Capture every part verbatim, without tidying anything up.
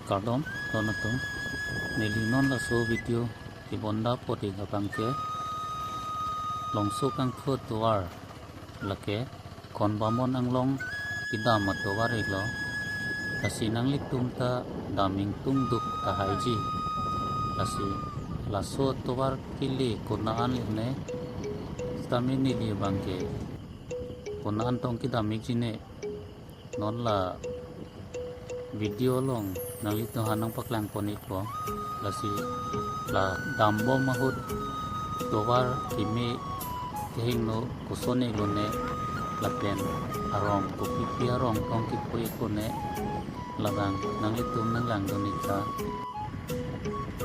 Kardom, don atum. Neli non laso video kebonda podi abang ke Longsokangthu atovar, lake Khonbamon Anglong kedam atovar iklo. Lasi nanglitum ta dam ingtungduk tahaiji. Lasi laso atovar kele konat an le ne, sitame neli abang ke konat an tong kedam ikji ne, non la video along nanglitum aphan nangpaklang pon ikpo. Lasi la dambom ahut tovar keme kehingno koson iklo ne, lapen arong kopipi arong tong kipu ikpo ne, labang nanglitum nanglangdun ik tha.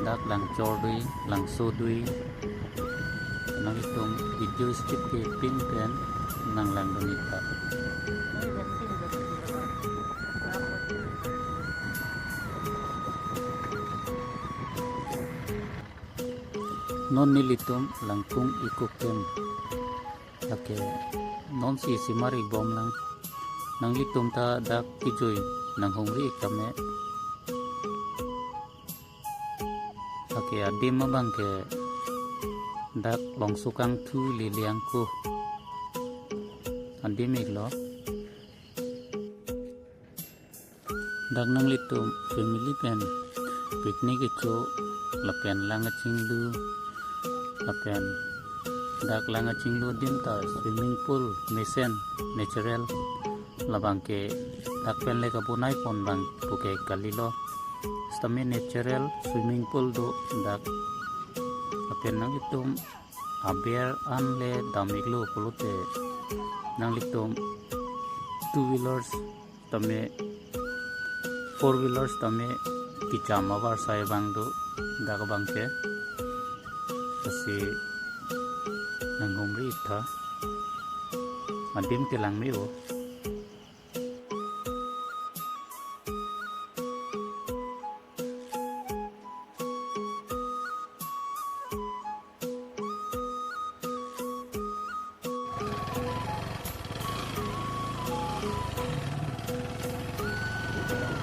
Dak Langchor dui, Langso dui. Nanglitum video skip kepin pen nanglangdun ik tha. Non nelitum Langkung Eco Camp, lake non si simar ik bomlang. Nanglitum ta dak kejui nanghumri ik tame. Lake adim abang ke dak Longsokangthu Liliangko adim iklo. Dak nanglitum family pen picnic kecho lapen lang kachinglu, lapen dak lang kachinglu adim ta swimming pool mesen natural, labang ke dak pen le kabonai pon abang pu ke kalilo. Sitame natural swimming pool do dak. Lapen nanglitum aber an le dam iklo pulote, nanglitum two wheelers tame, four wheelers tame kecham avarsai abang do dak abang ke. Lasi nanghumri ik tha. Adim ke langme-o.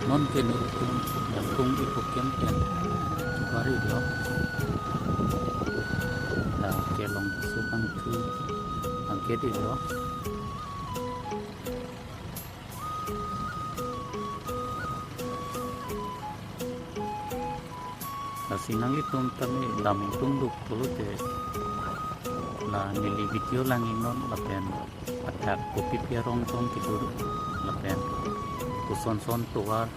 Non ke nelitum Langkung Eco Camp pen bari lo. Dak ke Longsokangthu abang ke dei lo. Lasi nanglitum tame dam ingtungduk pulote, la neli video lang iknon lapen athak kopipi arong tong kedo lapen kosonson tovar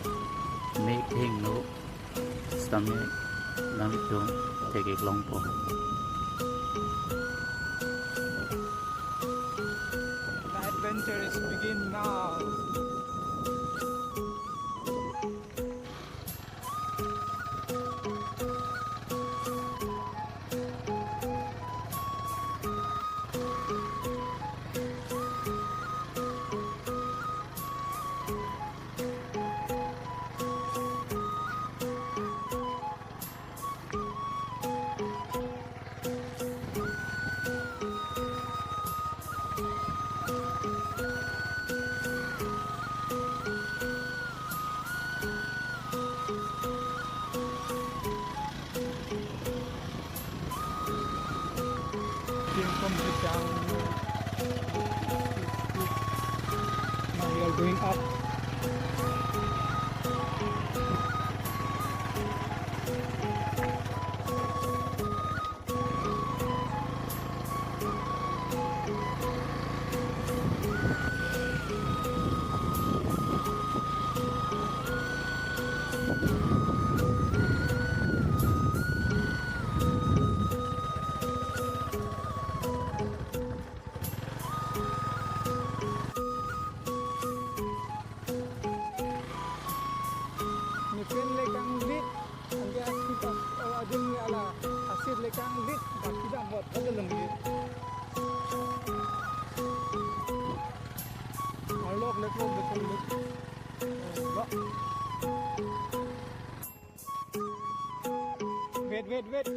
me kehingno sitame nanglitum thek ik longpo. The adventure is begin now. Came from the down. Now we are going up. Mesen le kanglit, anke asit, oh, adim le ala asit le kanglit, baki dam bot, ada lengit. Arlok le klok le klok le. Oh, lo. Wait, wait, wait.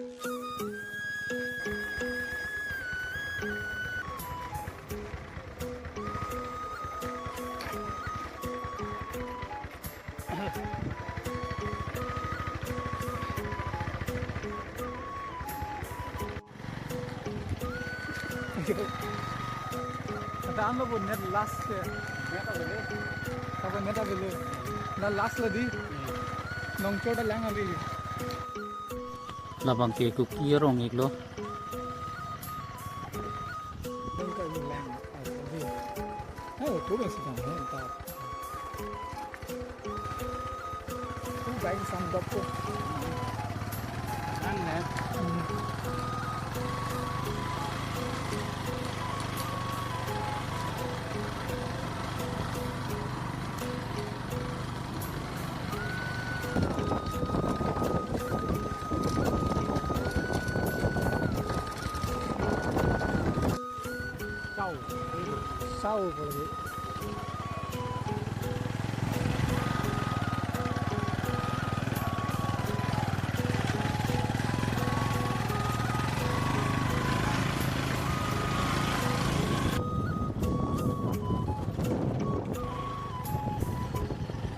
Tanglo bo net last ke. Net avelo. Tanglo net avelo. La last lo di. Nongchor ta lang avi. Labang ke Kuki arong iklo. Nongchor lang avi. Ayo, tu besi kan, eh, ta. Tu gai sandok tu. Anne. Hmm. Sau. Sau boleh.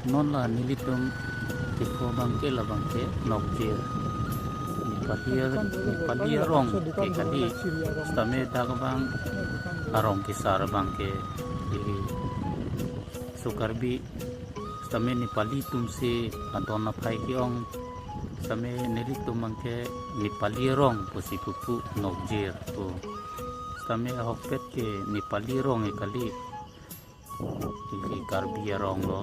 Non la nelitum ikho abang ke labang ke Nokjir. Nepali, Nepali arong ke kali, sitame dak abang arong kesar abang ke ili so Karbi, sitame Nepali atum si adon aphai ke-ong, sitame nelitum abang ke Nepali arong pusi pupu Nokjir pu. Sitame ahokpet ke Nepali arong ke kali. Ili Karbi arong lo.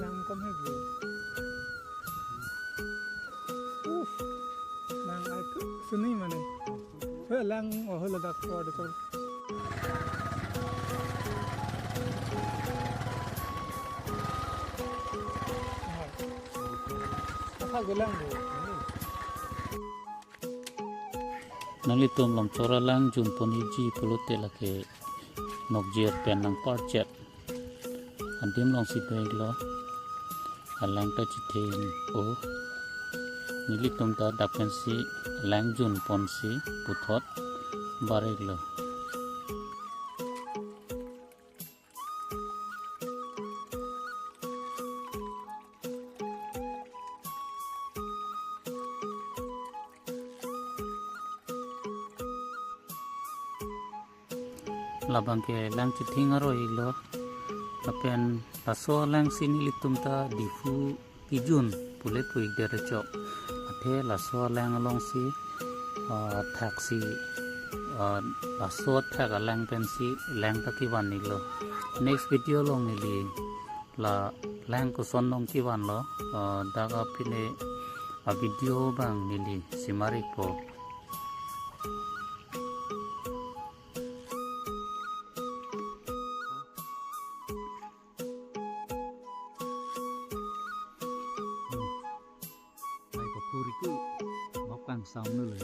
Lang kom he bro. Uff. Lang ai ke suni mane. He lang oh ladak ko de ko. Apa gelang bro? Nanglitum Longchor alang junpon ikji pulote lake Nokjir pen nangparchet adim alongsi ber-iklo. Alang ta chitheng-o. Nelitum ta dak pensi alang junponsi puthot ber-iklo. Labang ke lang chitheng aroi-iklo. Lapen laso alangsi nelitum ta Diphu kejun pule pu-ik det chok. Athe laso alang alongsi, ah, thaksi, ah, laso athak alang pensi lang ta kevan-iklo. Next video along neli la lang koson nangkevan lo, ah, dak apine avideo abang neli simarikpo. Ai ko puri ku bap kangsam nu le.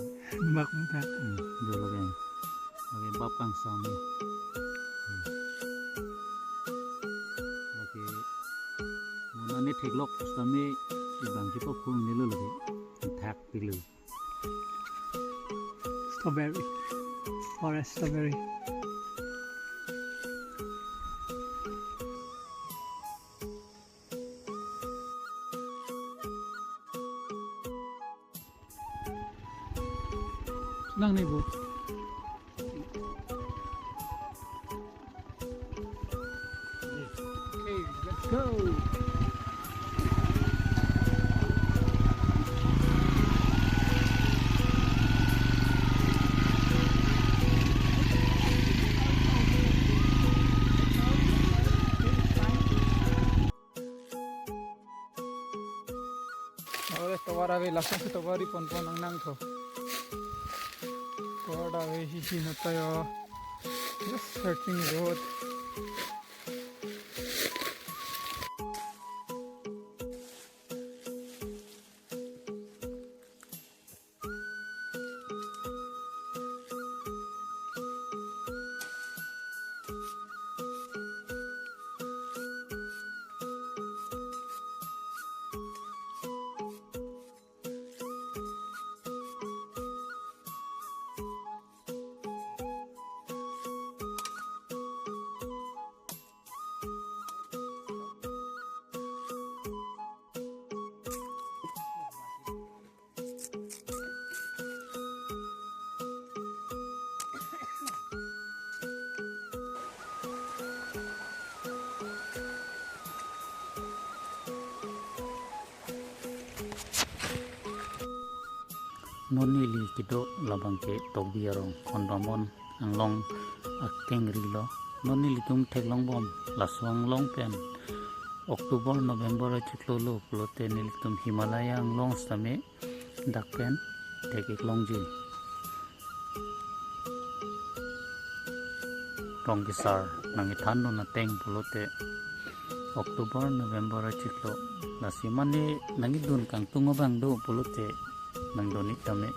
Bap mutha. Hmm, jo lage. Lage bap kangsam nu. Hmm. Lage mona ne theklok sitame ibang kipo phung ne lo lage. Thak pilo. Strawberry. Forest strawberry. Nang ni bu. Okay, let's go. Ore tovar ave, lason si tovar ri ponpon nang nangthu. Tovar ave hi hi nata yo. Just searching road. Non neli kedo labang ke Tokbi arong, Khon Bamon anglong akengri lo. Non nelitum theklongbom laso anglong pen October November achiklo lo pulote nelitum Himalaya anglong sitame dak pen thek-ik longji. Rong kesar nangkethandun ateng pulote October November achiklo. Lasi mane nangkedun kangtung abang do pulote nangdun-ik tame.